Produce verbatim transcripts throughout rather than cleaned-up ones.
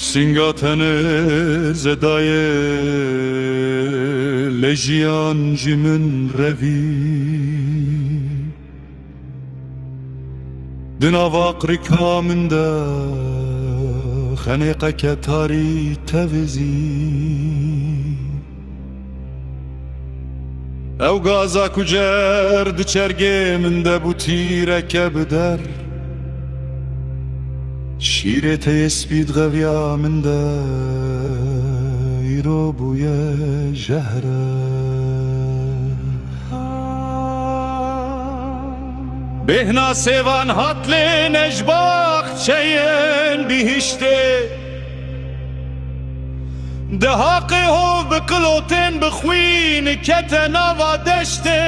Sînga tenê zedayê, lê jiyan ji min revî. Di nava qirika min de xenêqeke tarî tevizî. Ew gaza ku cer di çergê min de bû tîreke bi der. Şîrê te yê spî di xeviya min de îro bûye jehre. Bêhna sêvan hat lê ne ji baxçeyên bihiştê. Di haqê hov bi qilotên bi xwîn kete nava deştê.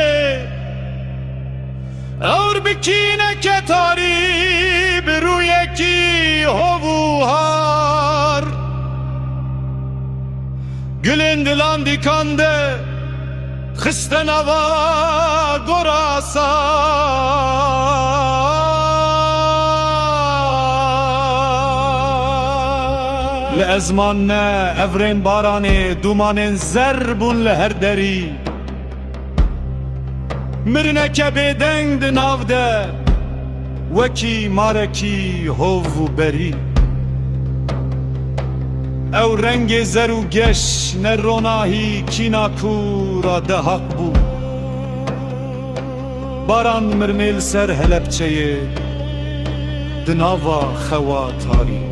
Ewr bi kîneke tarî, bi rûyekî hov û har. Gulên di landîkan de xiste nava gorasa. Li ezman ne evrên baranê, dûmanên zer bûn li her derî. Mirineke bêdeng di nav de, wekî marekî hov û berî. Ew rengê zer û geş ne ronahî kîna kûra de haq bû. Baran mirnê li ser Helepçeyê di nava xewa tarî.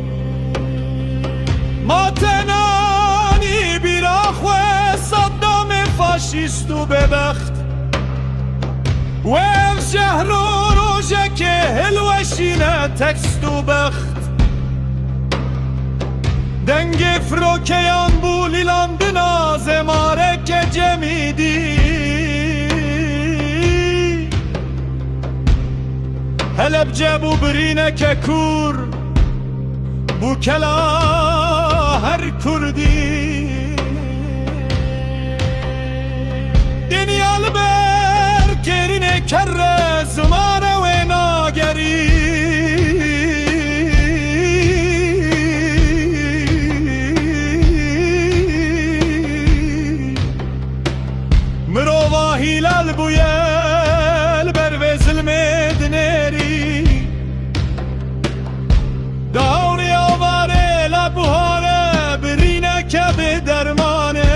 Ma te nanî bîra xwe Saddamê faşîst û bêbext. Wê ev jehr û rojekê hilweşîne tekst û bext. Dengê firokeyan bû lîlandina zêmareke cemîdî. Helepce bû birîneke kûr, bû kela her kurdî. Dinya li ber kêrînê kerre zimanê wê nagerî. Mirova hîlal bûye li ber vê zilmê dinêrî. Dawrî avarê la buhare birîneke bi dermane.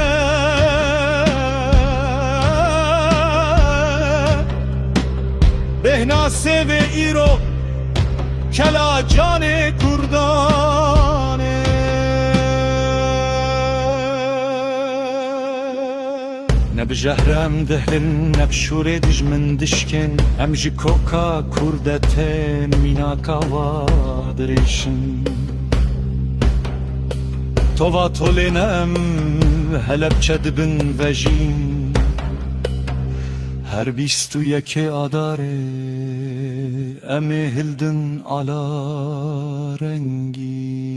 Bêhna sêvê îro kela canê kurdan e. Ne bi jehrê em dihilin, ne bi şûrê dijmin dişkên. Em ji koka kûr de tên, mînaka wa dirêşin. Tova tolê ne em Helepçe dibin vejîn. Her bîst û yekê Adarê em ê hildin ala rengî.